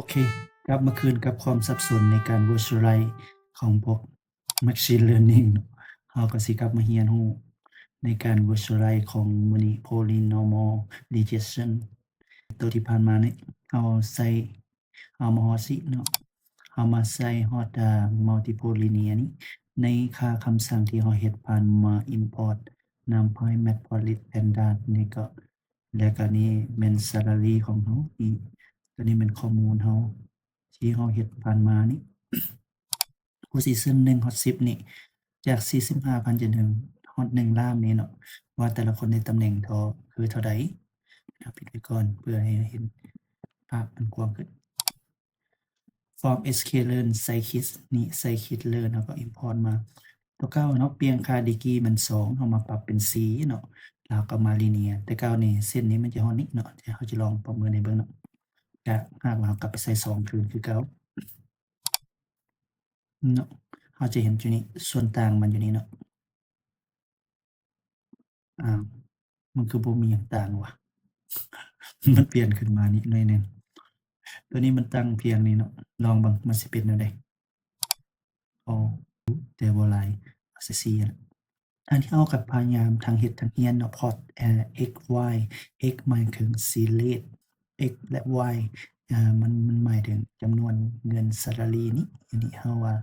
ເຄ ກັບມາຄືນກັບຄວາມສັບສົນໃນການ visualize ຂອງພວກ machine learning ເນາະ. ເຮົາກໍຊິກັບມາຮຽນຮູ້ໃນການ visualize ຂອງມື້ນີ້ polynomial regression. ໂຕທີ່ຜ່ານມານີ້ ເຮົາໃຊ້ ເຮົາມາຮອດຊິເນາະ ເຮົາມາໃຊ້ຮອດ multiple linear ນີ້ ໃນຄ່າຄຳສັ່ງທີ່ເຮົາເຮັດຜ່ານມາ import NumPy Matplotlib Pandas ນີ້ກໍ ແລະກະນີ້ແມ່ນ salary ຂອງເຮົາ ນີ້ ຕົວນີ້ແມ່ນຂໍ້ມູນເຮົາທີ່ເຮົາເຮັດຜ່ານມານີ້ position ໜຶ່ງຮອດສິບນີ້ ຈາກສີ່ສິບຫ້າພັນ ຈົນເຖິງຮອດໜຶ່ງລ້ານນີ້ເນາະ ວ່າແຕ່ລະຄົນໄດ້ຕຳແໜ່ງເທົ່າ ຄືເທົ່າໃດ. ເຮົາປິດໄວ້ກ່ອນເພື່ອໃຫ້ເຫັນພາບມັນກວ້າງຂຶ້ນ. From sklearn scikit ນີ້ scikit-learn ເຮົາກໍ import ມາ ຕົວເກົ່າເນາະ ປ່ຽນຄ່າດີກຣີມັນສອງ ເຮົາມາປັບເປັນສີ່ເນາະ ແລ້ວກໍມາ linear. ແຕ່ເກົ່ານີ້ເສັ້ນນີ້ມັນຈະຮອດນີ້ເນາະ ເຮົາຈະລອງປະເມີນໃຫ້ເບິ່ງເນາະ. ຈາກຫາກວ່າເຮົາກັບໄປໃສ່ສອງຄືນຄືເກົ່າເນາະ ເຮົາຈະເຫັນຈຸດນີ້ ສ່ວນຕ່າງມັນຢູ່ນີ້ເນາະ. ອ້າວ ມັນຄືບໍ່ມີຫຍັງຕ່າງວະ ມັນປ່ຽນຂຶ້ນມານີ້ໜ້ອຍໜຶ່ງ. ຕົວນີ້ມັນຕັ້ງພຽງນີ້ເນາະ ລອງເບິ່ງມັນຊິເປັນແນວໃດ. ໂອ້ ແຕ່ບໍ່ຫຼາຍ ເອົາໃສ່ສີ່ຫັ້ນລະ. ອັນນີ້ເຮົາກໍພະຍາຍາມທັງເຮັດທັງຮຽນເນາະ plot x y, x ໝາຍເຖິງ series x ແລະ y ອາ ມັນ ມັນໝາຍເຖິງຈຳນວນເງິນ salary ນີ້. ອັນນີ້ເຮົາວ່າ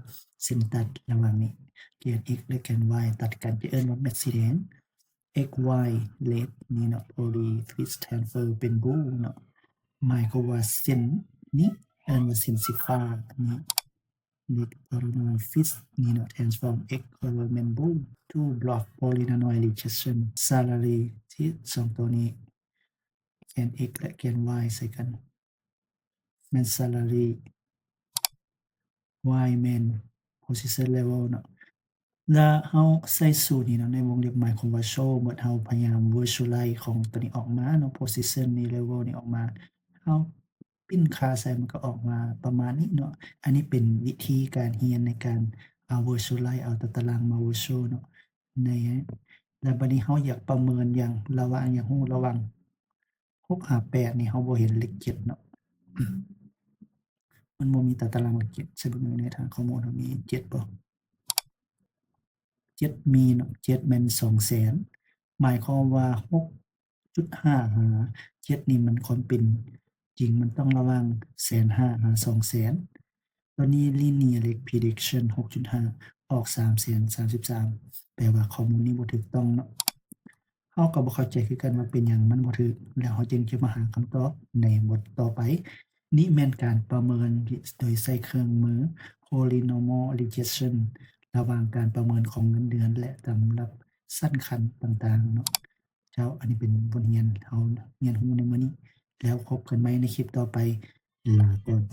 ເສັ້ນຕັດລະຫວ່າງນີ້ ແກນ x ແລະແກນ y ຕັດກັນ ຈະເອີ້ນວ່າແມັດສີແດງ. x y red ນີ້ເນາະ polyfix transform ເປັນ blue ເນາະ ໝາຍຄວາມວ່າເສັ້ນນີ້ເອີ້ນວ່າເສັ້ນສີຟ້ານີ້ red polynomial fix ນີ້ເນາະ transform x color ແມ່ນ blue. Two block polynomial regression salary ທີ່ສອງຕົວນີ້ ແກນ x ແລະແກນ y ໃສ່ກັນ ແມ່ນ salary, y ແມ່ນ position level ເນາະ. ລະເຮົາໃສ່ສູດນີ້ເນາະ ໃນວົງເລັບໝາຍຄວາມວ່າ show ໝົດ ເຮົາພະຍາຍາມ visualize ຂອງຕົວນີ້ອອກມາເນາະ position ນີ້ level ນີ້ອອກມາ ເຮົາປິ່ນຂາໃສ່ ມັນກໍອອກມາປະມານນີ້ເນາະ. ອັນນີ້ເປັນວິທີການຮຽນໃນການເອົາ visualize ເອົາຕາຕະລາງມາ visual ເນາະ ໃນ ແລະບາດນີ້ເຮົາຢາກປະເມີນຢ່າງ ລະຫວ່າງ ຢາກຮູ້ລະຫວ່າງ ຫົກຫາແປດນີ້ ເຮົາບໍ່ເຫັນເລກເຈັດເນາະ ມັນບໍ່ມີຕາຕະລາງເລກເຈັດ. ໃສ່ເບິ່ງໃນຖານຂໍ້ມູນເຮົາມີເຈັດບໍ່? ເຈັດມີເນາະ ເຈັດແມ່ນສອງແສນ ໝາຍຄວາມວ່າຫົກຈຸດຫ້າຫາເຈັດນີ້ ມັນຄວາມເປັນຈິງມັນຕ້ອງລະຫວ່າງແສນຫ້າຫາສອງແສນ. ຕອນນີ້ linear leg prediction ຫົກຈຸດຫ້າ ອອກສາມແສນສາມສິບສາມ ແປວ່າຂໍ້ມູນນີ້ບໍ່ຖືກຕ້ອງເນາະ. ເຮົາກໍບໍ່ເຂົ້າໃຈຄືກັນວ່າເປັນຫຍັງມັນບໍ່ຖືກ ແລ້ວເຮົາຈຶ່ງຈະມາຫາຄຳຕອບໃນບົດຕໍ່ໄປ. ນີ້ແມ່ນການປະເມີນໂດຍໃຊ້ເຄື່ອງມື polynomial regression ລະຫວ່າງການປະເມີນຂອງເງິນເດືອນ ແລະ ລຳດັບຊັ້ນຂັ້ນຕ່າງໆເນາະ. ເຈົ້າ ອັນນີ້ເປັນບົດຮຽນເຮົາຮຽນຮູ້ໃນມື້ນີ້ ແລ້ວພົບກັນໃໝ່ໃນຄລິບຕໍ່ໄປ. ລາກ່ອນ.